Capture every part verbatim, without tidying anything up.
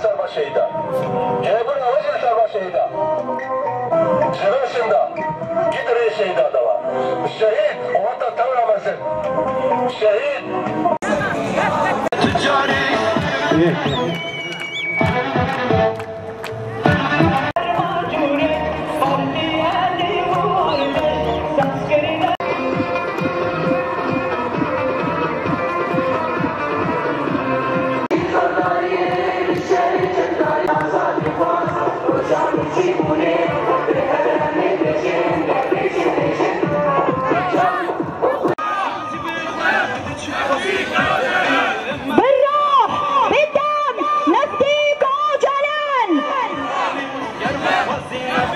Serba şehîda. Hêbira wezîr serba şehîda. Ji ver şinda. Gît rê şehîda dewa. Şehîd, wata tewra mezin. Şehîd. بالروح، بالدم، نفديك أوجلان.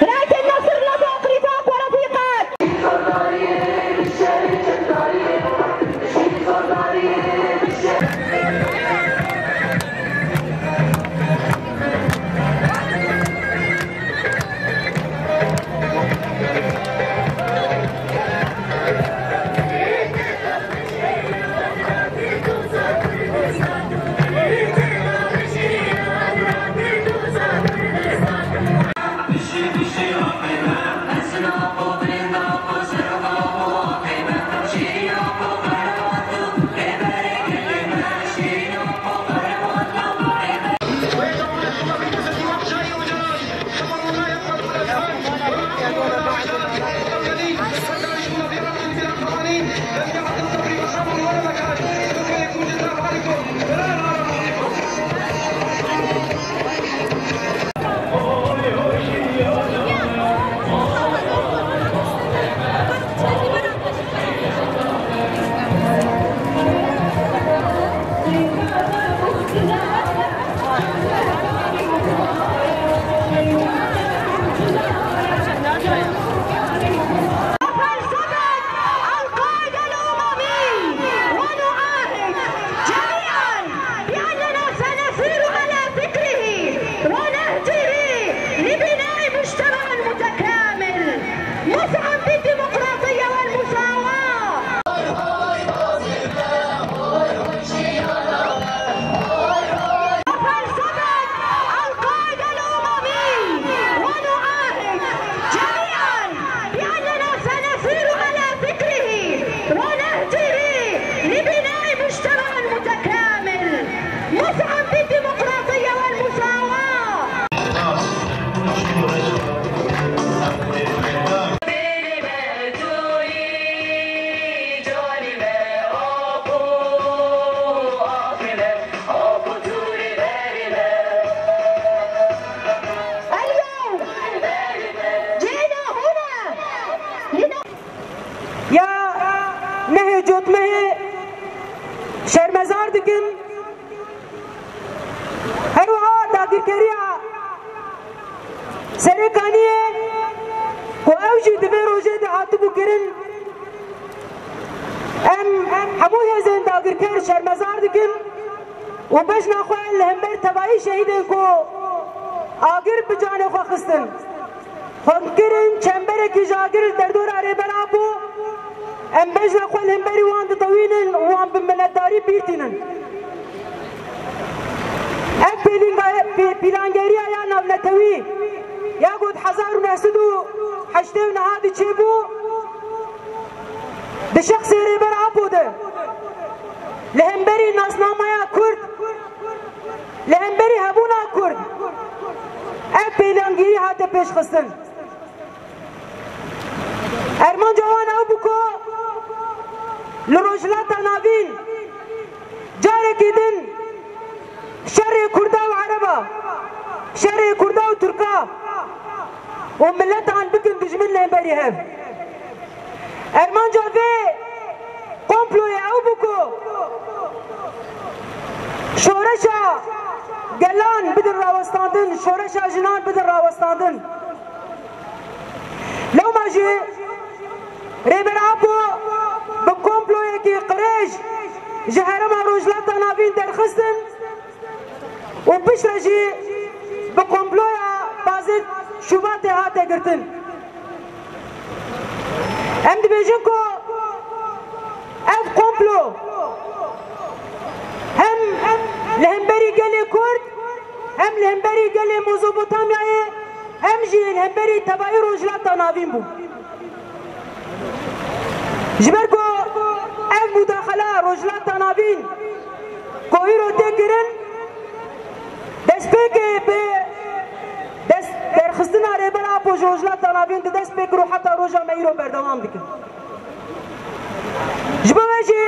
راية النصر لا تفارق رفاقك ورفيقك. وفلسفة القائد الأممي ونعاهد جميعا بأننا سنسير على فكره ونهجه لبناء مجتمع متكامل مفعم بالديمقراطية والمساواة. وفلسفة القائد الأممي ونعاهد جميعا بأننا سنسير على فكره ونهجه لبناء مجتمع متكامل مفعم بالديمقراطية والمساواة. اليوم جئنا هنا لن- Ya nehê cotmehê şermezar dikim. Her wiha dagirkeriya Serêkaniyê ku ew jî di vê rojê de hatibû kirin, em hemû hêzên dagirker şermezar dikin û bejna xwe li hember tevayî şehîdên ku agir bi canê xwe xistin, xwend kirin, çemberekî ji agir li derdora Rêber Apo, em bejna xwe li hemberî wan ditewînin û wan bi minetdarî bîr tînin. Ev pêlînga-, pê-, pîlangeriya ya navnetewî ya ku di hezar û neh sed û heştê û nehadî çêbû, di şexsê Rêber Apo de li hemberî nasnameya Kurd, li hemberî hebûna Kurd ev pêlangîrî hate pêşxistin. Armanca wan ew bû ku li Rojhilata Navîn carekî din şerê Kurda û Ereba, şerê Kurda û Tirka û miletan bikin dijmin li hemberî hev. Armanca vê komployê ew bû ku şoreşa gelan bidin rawestandin, şoreşa jinan bidin rawestandin. Lewma jî Rêber Apo bi komployekî qirêj ji herêma Rojhilata Navîn derxistin û piştre jî bi komploya pazê Şubatê hate girtin. Em dibêjin ku ev komplo hem li hemberî gelê Kurd Hem li hemberî gelê Mezopotamyayê hem jî li hemberî tevayî Rojhilata Navîn bû. Ji ber ku ev mudaxela Rojhilata Navîn ku îro tê kirin, destpêkê bi dest derxistina Rêber Apo ji Rojhilata Navîn di dest pê kir û heta roja me îro berdewam dikin. Ji bo vê jî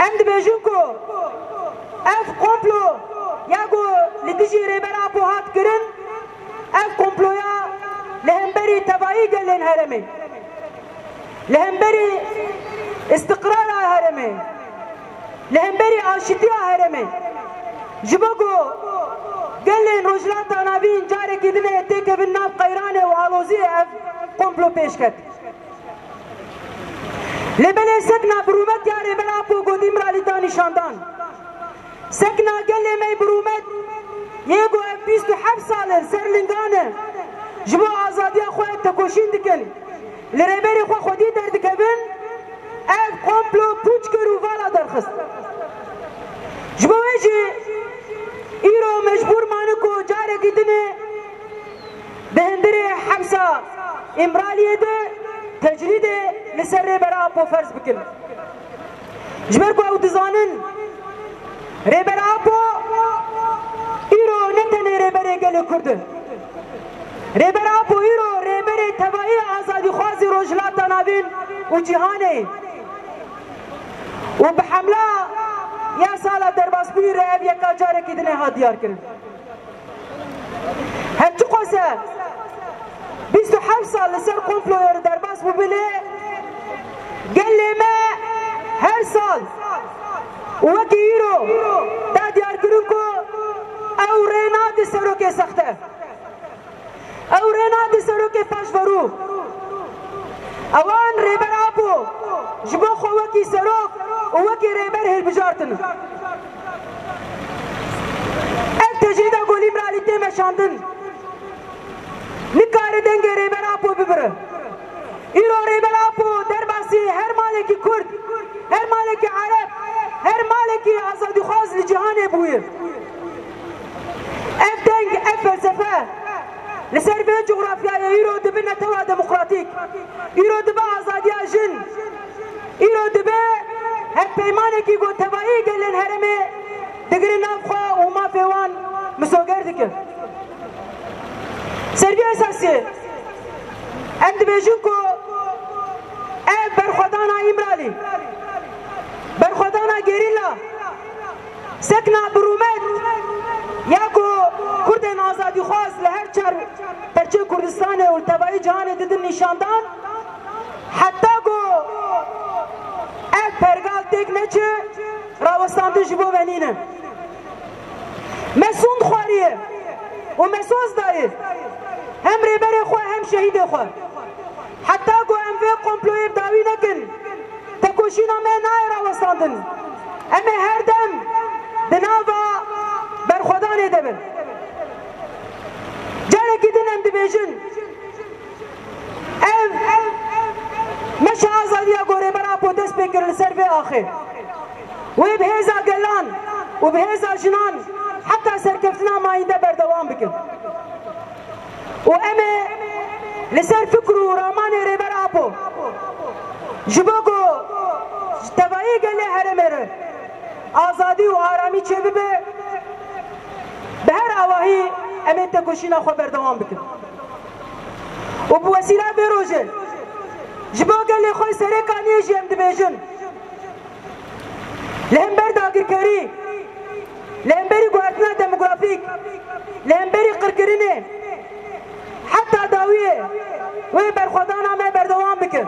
em dibêjin ku ev komplo ya ku li dijî Rêber Apo hat kirin, ev komploya li hemberî tevayî gelên herêmê, li hemberî îstiqrara herêmê, li hemberî aşitiya herêmê, ji bo ku gelên Rojhilata Navîn carekî din ê têkevin nav qeyranê û aloziyê, ev komplo pêş ket. Lê belê sekna birûmet ya Rêber Apo ku di Îmralî da nîşandan. Sekna gelê me yê birûmet yê ku ev bîst û heft sal in ser lingan e, ji bo azadiya xwe tekoşîn dikin, li rêberê xwe xwedî derdikevin, ev komplo pûç kir û vala derxist. Ji bo wê jî îro mecbûr mane ku carekî din ê di hundirê hepsa Îmraliyê de tecrîdê li ser Rêber Apo ferz bikin. Ji ber ku ew dizanin Rêber Apo îro ne tenê rêberê gelê Kurd e. Rêber Apo îro rêberê tevayî azadîxwazî Rojhilata Navîn û cîhanê ye. Û bi hemla ya sala derbasbûyî re ev yeka carekî din ê hat diyar kirin. Her çiqas e bîst û heft sal li ser komployê re derbas bûbû lê gelê me her sal û wekî îro da diyarkirin ku ew rê nade serokê sexte. Ew rê nade serokê paşverû. Ewan Rêber Apo ji bo xwe wekî serok û wekî rêber hilbijartin. Ev tecrîda ku li Îmralî tê meşandin, nikare dengê Rêber Apo bibire. Îro Rêber Apo derbasî her malekî Kurd, her malekî Ereb, her malekî azadîxwaz li cîhanê bûye. Ev deng, ev felsefe li ser vê cografyayê îro dibe netewa demokratîk, îro dibe azadiya jin, îro dibe hevpeymanekî ku tevayî gelên herêmê digire nav xwe û mafê wan misoger dike. Ser vî esasî em dibêjin ku ev berxwedana Îmralî, berxwedana gerîla, sekna birûmet ya ku Kurdên azadîxwaz li her çar perçeyê Kurdistanê û li tevayî cîhanê didin nîşandan, heta ku ev pergal têk neçe, rawestandin ji bo me nîne. Me sûnd xwariye û me soz daye hem rêberê xwe hem şehîdê xwe. Heta ku em vê komployê bi dawî nekin, tekoşîna me nayê rawestandin. Em ê her dem di nava berxwedanê de bin. Carekî din em dibêjin, ev meşa azadiya ku Rêber Apo dest pê kir li ser vê axê, wê bi hêza gelan û bi hêza jinan heta serkeftina mayînde berdewam bikin. Û em ê li ser fikr û ramanê Rêber Apo, ji bo ku ji tevayî gelê herêmê re azadî û aramî çêbibe, bi her awahî em ê tekoşîna xwe berdewam bikin. Û bi wesîla vê rojê ji bo gelê xwe Serêkaniyê jî em dibêjin, li hember dagirkerî, li hemberî guhertina demografîk, li hemberî qirkirinê, heta dawiyê wê berxwedana me berdewam bikin.